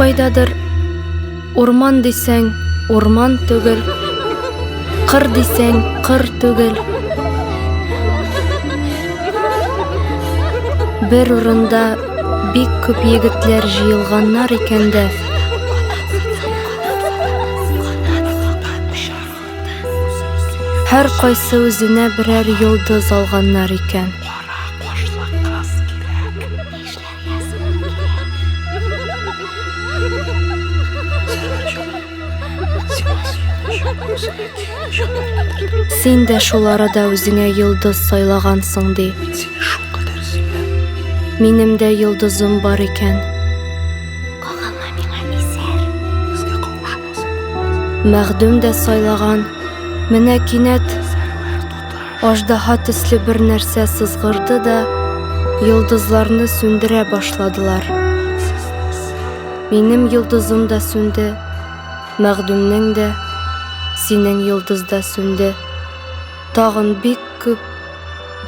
Кайдадыр урман дисәң, урман түгел, кыр дисәң, кыр түгел. Бер урында бик күп егетләр җыелганнар икән дә. Һәр кайсы үзенә берәр йолдыз алганнар икән. Син дә шул арада үзеңә йолдыз сайлагансың, ди. Мин сине шулкадәр сөям. Минем дә йолдызым бар икән. Кагылма миңа, исәр. Безгә кавышмас булмас. Мәгъдүм дә сайлаган. Менә кинәт Сәрвәр туташ. Аждаһа төсле бер нәрсә сызгырды да, йолдызларны сүндерә башладылар. Минем йолдызым да сүнде, Мәгъдүмнең дә, синең йолдыз да сүнде. Тагын бик күп,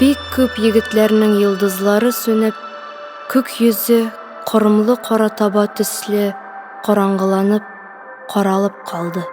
бик күп егетләрнең йолдызлары сүнеп, күк йөзе корымлы кара таба төсле караңгыланып, каралып калды.